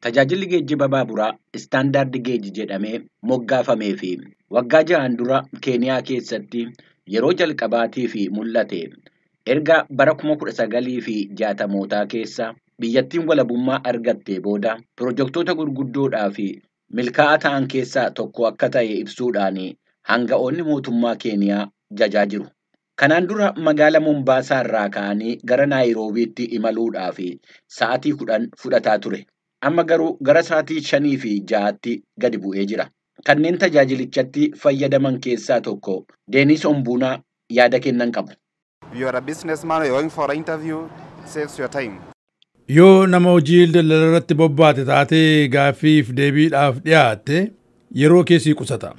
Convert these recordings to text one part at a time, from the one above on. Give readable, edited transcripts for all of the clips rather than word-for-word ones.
Tajaajilli geejjiba baaburaa Standard Gauge jedhamee moggaafamee fi waggaa 6n dura Keeniyaa keessatti yeroo jalqabaatiif mul'ate erga bara 1960mootaa keessa biyyattiin walabummaa argattee booda pirojektoota gurguddoodhaa fi milkaa'aa ta'an keessaa tokko akka ta'e ibsuudhaan hanga'oonni mootummaa Keeniyaa jajaa jiru. Kanaan dura magaala Mombaasaa irraa ka'anii gara Naayiroobiitti imaluudhaaf sa'aatii 10 fudhataa ture. Amma garuu gara sa'aatii 5 fi 6tti gadi bu'ee jira. Kanneen tajaajilichatti fayyadaman keessaa tokko Deenis Ombuunaa yaada kennan qabu. You are a businessman, you're going for an interview, it saves your time. Yoo nama hojii daldala irratti bobbaate taatee gaaffiif deebiidhaaf dhiyaatte, yeroo keessii qusata.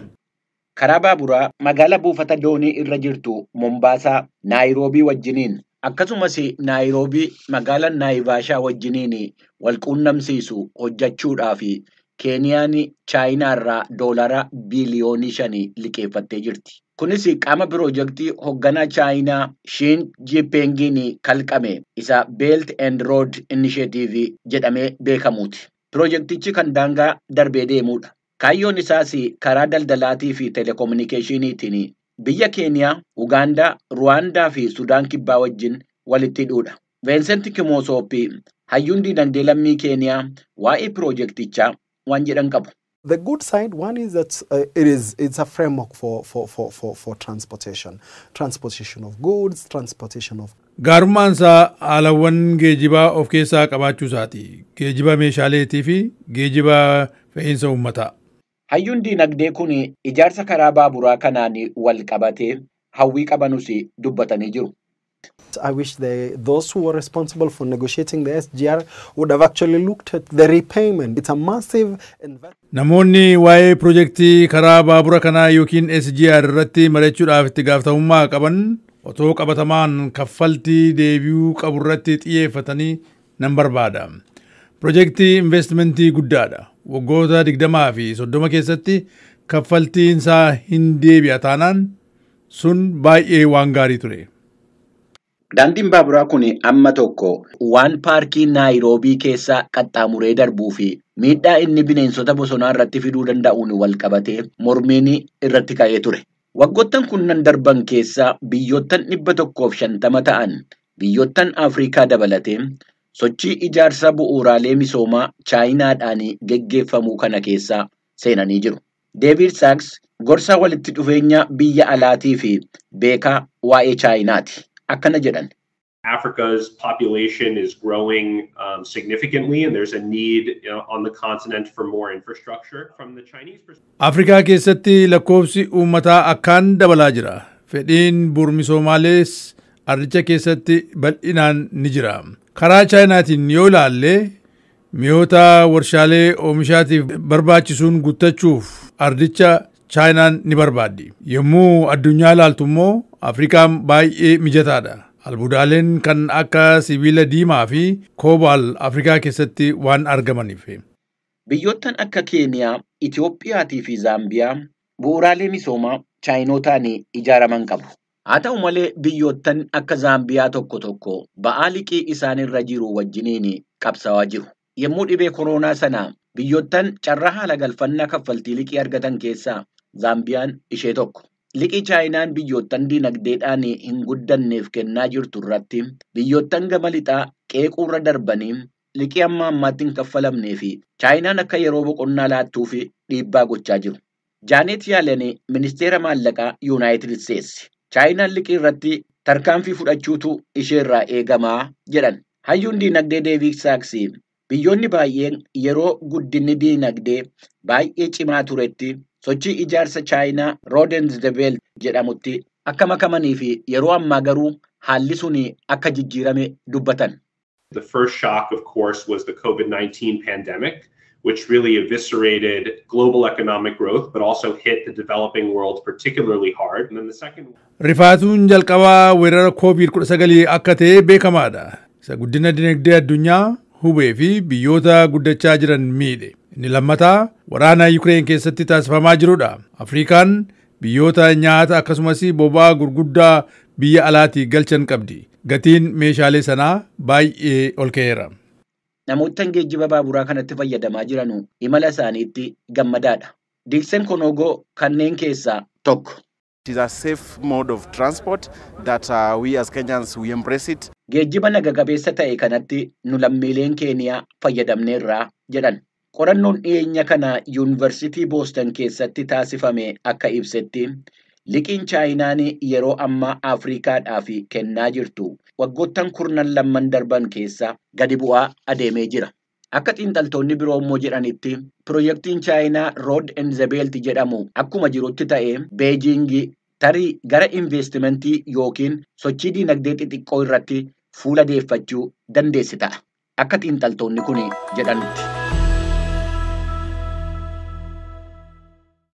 Karaa baaburaa magaala buufata doonii irra jirtu Mombaasaa Naayiroobii wajjiniin, akkasumas Naayiroobii magaala Naayivaashaa wajjiniin wal quunnamsiisu hojjechuudhaaf Keeniyaan Chaayinaa irraa doolara biiliyoonii 5 liqeeffattee jirti. Kunis qaama pirojektii hoogganaa Chaayinaa Shiin Jiipengiin kalqame isa Belt and Road Initiative jedhamee beekamuuti. Pirojektichi kan daangaa darbee deemudha. Kaayyoon isaas karaa daldalaatii fi teleekominikeeshiniitiin biyya Keeniyaa, Ugaandaa, Ruwaandaa fi Sudaan Kibbaa wajjin walitti hidhuudha. Viinsent Kimoosoopi, hayyuun dinagdee lammii Keeniyaa, waa'ee pirojektichaa waan jedhan qabu. The good side, one is that it's a framework for transportation, transportation of goods, transportation of Gaarummaan isaa haalawwan geejjibaa of keessaa qabaachuu isaati. Geejjiba meeshaaleetii fi geejjiba fe'iinsa uummataa. Hayyuun dinagdee kun ijaarsa karaa baaburaa kanaan wal qabatee hawwii qabanus dubbatanii jiru. I wish those who were responsible for negotiating the SGR would have actually looked at the repayment. It's a massive investment. Namoonni waa'ee pirojektii karaa baabura kanaa yookiin SGR irratti mari'achuudhaaf itti gaafatamummaa qaban otoo qabatamaan kaffaltii deebi'uu qabu irratti xiyyeeffatanii nan barbaada. Pirojektii investimentii guddaadha. Waggoota 20 fi 30 keessatti kaffaltiin isaa hin deebi'a taanaan sun baay'ee waan gaarii ture. Daandiin baaburaa kun amma tokko waan paarkii Naayiroobii keessa qaxxaamuree darbuu fi miidhaa inni bineensota bosonaa irratti fiduu danda'uun wal qabatee mormiin irratti ka'ee ture. Waggoottan kunnan darban keessa biyyoottan 150 ta'an, biyyoottan Afrikaa dabalatee, sochii ijaarsa bu'uuraalee misoomaa Chaayinaadhaan geggeeffamuu kana keessa seenanii jiru. Deevid Saaks gorsa walitti dhufeenya biyya alaatii fi beekaa waa'ee Chaayinaati. Akkana jedhan. Africa's population is growing significantly, and there's a need on the continent for more infrastructure. From the Chinese perspective, Afrikaa keessatti lakkoofsi uummataa akkaan dabalaa jira. Fedhiin bu'uura misoomaalees ardicha keessatti bal'inaan ni jira. Karaa Chaayinaatiin yoo ilaalle, mi'oota warshaalee oomishaatiif barbaachisuun guuttachuuf ardicha Chaayinaan ni barbaaddi. Yommuu addunyaa ilaaltu immoo Afrikaan baay'ee mijataadha. Albuudaaleen kan akka sibiila diimaa fi koobaal Afrikaa keessatti waan argamaniif. Biyyoottan akka Keeniyaa, Itiyoophiyaatii fi Zaambiyaa bu'uuraalee misoomaa Chaayinootaan ijaaraman qabu. Haa ta'u malee, biyyoottan akka Zaambiyaa tokko tokko ba'aa liqii isaanirra jiru wajjiniin qabsaa'aa jiru. Yommuu dhibee koronaa sana biyyoottan carraa haala galfannaa kaffaltii liqii argatan keessaa Zaambiyaan ishee tokko. Liqii Chaayinaan biyyoottan dinagdeedhaan hin guddanneef kennaa jirtu irratti biyyoottan gama lixaa qeequurra darbanii liqii amma ammaatti hin kaffalamnee fi Chaayinaan akka yeroo boqonnaa laattuuf dhiibbaa gochaa jiru. Jaanet Yaalen ministeera maallaqaa Yuunaayitid Isteetsi. Chaayinaan liqii irratti tarkaanfii fudhachuutu isheerraa eegamaa jedhan. Hayyuun diinagdee Deevid Saaks biyyoonni baay'een yeroo guddinni diinagdee baay'ee cimaa turetti sochii ijaarsa Chaayinaa Road and the Belt jedhamutti akka makamanii fi yeroo ammaa garuu haalli sun akka jijjiirame dubbatan. The first shock, of course, was the COVID-19 pandemic, which really eviscerated global economic growth, but also hit the developing world particularly hard. And then the second Rifaatuun jalqabaa weerara COVID-19 akka ta'e beekamaadha. Isa guddina dinagdee addunyaa hubee fi biyyoota guddachaa jiran miidhe. Inni lammataa waraana Yukireen keessatti taasifamaa jirudha. Afrikaan biyyoota nyaata akkasumas boba'aa gurguddaa biyya alaatii galchan qabdi. Gatiin meeshaalee sanaa baay'ee ol ka'eera. Namoottan geejjiba baaburaa kanatti fayyadamaa jiran imala isaaniitti gammadaadha. Diiksen Konogoo kanneen keessaa tokko. It is a safe mode of transport that we as Kenyans, we embrace it. Geejjiba naga qabeessa ta'e kanatti nu lammiileen Keeniyaa fayyadamneerraa jedhan. Qorannoon dhiyeenya kana Yuunivarsiitii Booston keessatti taasifame akka ibsetti, liqiin Chaayinaan yeroo ammaa Afriikaadhaaf kennaa jirtu waggoottan kurnan lamman darban keessa gadi bu'aa adeemee jira. Akka xiinxaltoonni biroo immoo jedhanitti, piroojeektiin Chaayinaa Road and the Belt jedhamu akkuma jirutti ta'ee, Beejiingi tarii gara investimentii yookiin sochii diinagdee xixiqqoo irratti fuula deeffachuu dandeessi ta'a. Akka xiinxaltoonni kun jedhanitti.